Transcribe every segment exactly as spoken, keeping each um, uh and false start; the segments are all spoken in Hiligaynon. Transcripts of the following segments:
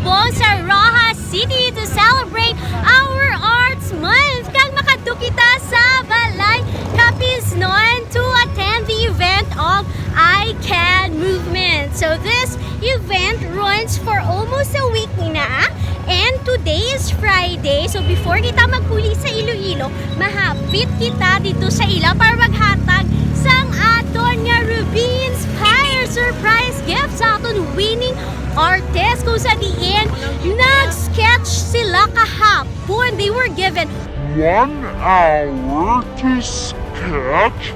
Bon sa Roxas City to celebrate our Arts Month. Kag makadto kita sa Balay Capiznon to attend the event of I Can Movement. So this event runs for almost a week na, and today is Friday. So before kita magkuli sa Iloilo, mahapit kita dito sa ila para maghatag sang aton nga Ruby Inspire surprise gift sa aton winning artist, kung sa diin nag-sketch sila kahapon. They were given one hour to sketch.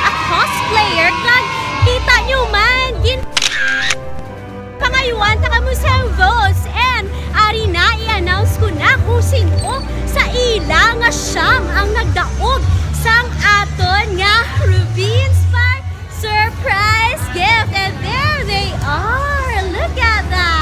A cosplayer, kag kita nyo man, gin-, pangayuan ta kamo sa votes, and ari na, i-announce ko na kung sino sa ila nga siyam ang nagdaog sang aton nga Ruby Inspire surprise gift. And there they are. Look at that.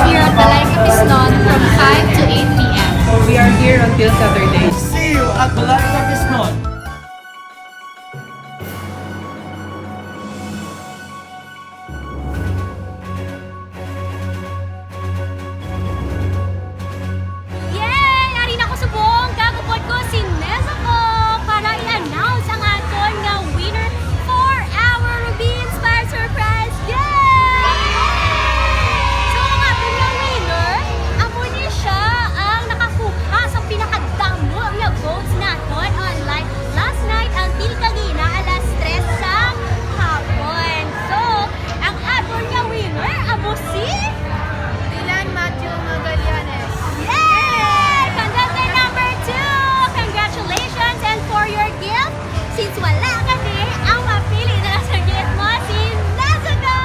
Here at the Like Pisnon from five to eight p.m. We are here until Saturday. See you at Balay Capiznon. Yay! Ari na ko subong, kag upod ko si Nezuko para i-announce ang aton nga winner for our Ruby Inspired Surprise. Yay! So, ang aton nga winner, amo ni siya ang nakakuha sa pinakadamo nga votes naton online last night until kagina alas tres sa hapon. So, ang aton nga winner amo si Dylan Matthew Magallanes. Yay! Contestant number two! Congratulations! And for your gift, since wala ka di, ang mapili na lang sa gift mo si Nezuko!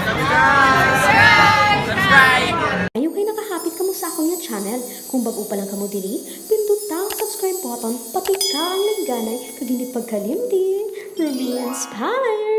Subscribe! Subscribe! Ayaw kay nakahapit kamo sa akon nga channel. Kung bag-o pa lang kamo diri, pinduta ang subscribe button, patika ang lingganay, kag hindi pagkalimti, Ruby Inspire!